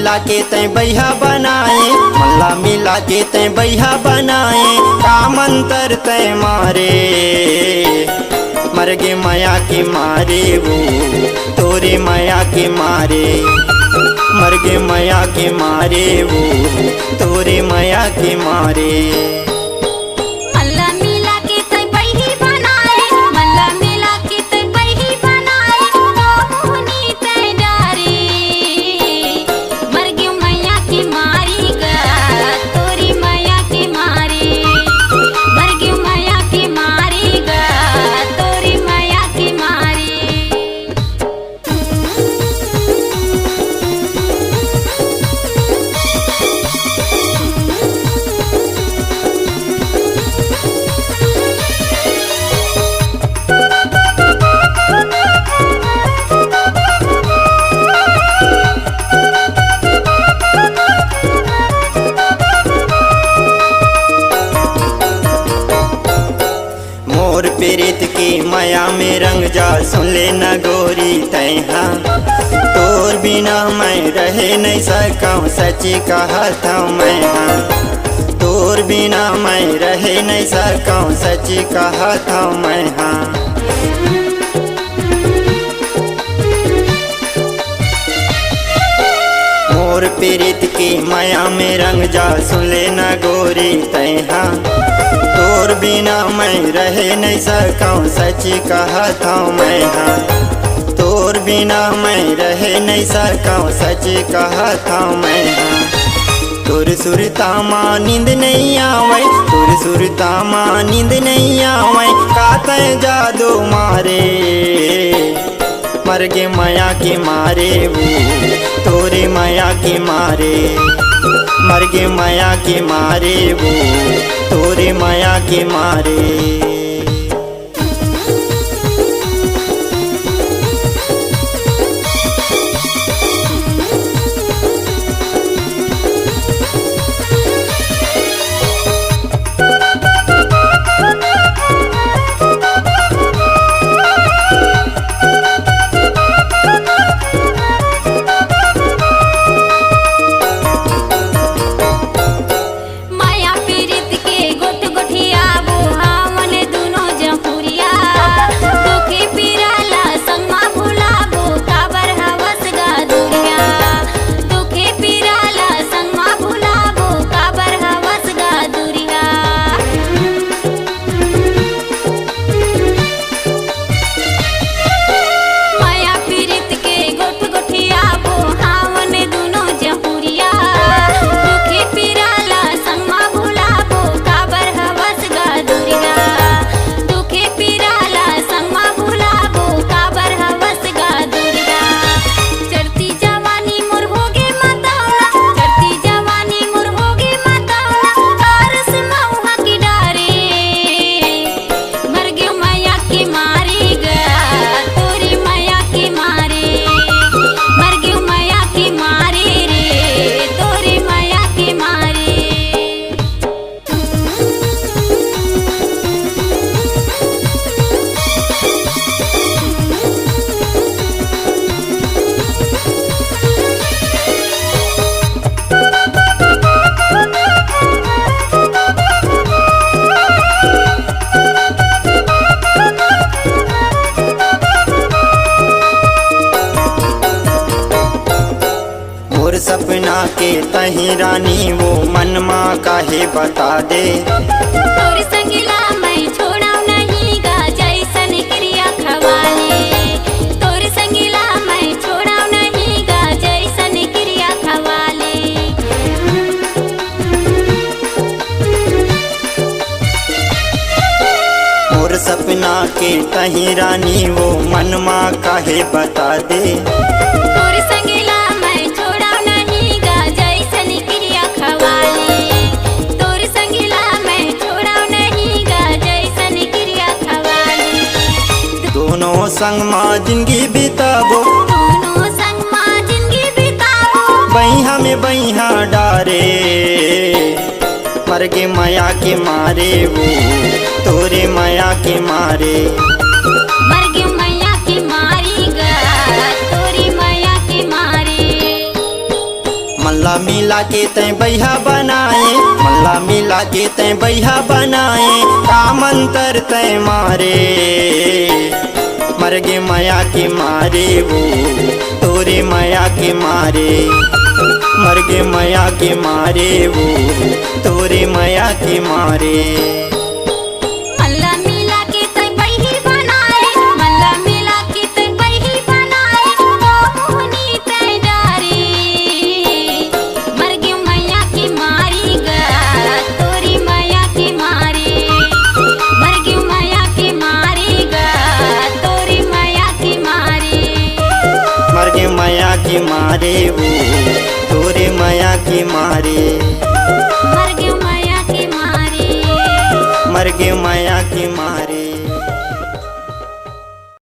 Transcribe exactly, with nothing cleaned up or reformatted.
मिला के तैं बइहा बनाए, मन ला मिला के तैं बइहा बनाए, का मंतर तैं मारे। मरगे मया के मारे वो, तोरे मया के मारे। मरगे मया के मारे वो, तोरे मया के मारे। मन ला मिला के तैं बइही बनाए, मन ला मिला के तैं बइही बनाए, कहूँ नी तैं डारे। मरगेंव मया के मारे गा, तोरे मया के मारे। मरगेंव मया के मारे गा, तोरे मया के मारे। मोर पीरित के मया में रंग जा, सुन ले न गोरी तैं हा। तोर बिना मैं रहे नहीं सकंव, सच्ची कहत हंव मैं हा। तोर बिना मैं रहे नहीं सकंव, सच्ची कहत हंव मैं हा। मोर पीरित के मया में रंग जा, सुन ले न गोरी तैं हा। तोर बिना मैं रहे नहीं सकंव, सच्ची कहत हंव मैं हा। तोर बिना मैं रहे नहीं सकंव, सच्ची कहत हंव मैं हा। तोर सुरता मा नींद नहीं आवय, तोर सुरता मा नींद नहीं आवय, का तैं जादू मारे। मरगे मया के मारे वो, तोरे मया के मारे। मरगे मया के मारे वो, तोरे मया के मारे। मया पीरित के गोठ गोठियाबो हमन दूनो जहुरिया। दुखे पीरा ला संग मा भुलाबो, काबर हवस गा दुरिहा। दुखे पीरा ला संग मा भुलाबो, काबर हवस गा दुरिहा। मया पीरित के गोठ गोठियाबो हमन दूनो जहुरिया। दुखे पीरा ला संग मा भुलाबो, काबर हवस गा दुरिहा। दुखे पीरा ला संग मा भुलाबो, काबर हवस गा दुरिहा। चढ़ती जवानी मोर होगे मतौना, चढ़ती जवानी मोर होगे मतौना, कारस मउहा के डारे। मरगेंव मया के मारे गा, तोरे मया के मारे। मरगेंव मया के मारे रे, तोरे मया के मारे। मोर सपना के तहीं रानी वो मन मा काहे बता दे। तोर संगिला मैं छोड़ाव नहीं गा, जैसन किरिया खवा ले। तोर संगिला मैं छोड़ाव नहीं गा, जैसन किरिया खवा ले। मोर सपना के तहीं रानी वो मन मा काहे बता दे। तोर संगिला मैं छोड़ाव नहीं गा, जैसन किरिया खवा ले। तोर संगिला मैं छोड़ाव नहीं गा, जैसन किरिया खवा ले। दोनों संग मा जिंदगी बिताबो। दोनों संग मा जिंदगी बिताबो। बइहा में बइहा डारे। मरगे मया के मारे वो, तोरे मया के मारे। मरगे मया के मारे गा, तोरे मया के मारे। ला मिला के तैं बइहा बनाए, मन ला मिला के तैं बइहा बनाए, का मंतर तैं मारे। मरगे मया के मारे वो, तोरे मया के मारे। मरगे मया के मारे वो, तोरे मया के मारे। मन ला मिला के तैं बइही बनाए, मन ला मिला के तैं बइही बनाए, मोहनी तैं डारे। मरगे मया के मारे गा, तोरे मया के मारे। मरगे मया के मारे गा, तोरे मया के मारे। मरगे मया के मारे वो, तोरे मया के मारे। मरगे मया के मारे। मरगे मया के मारे।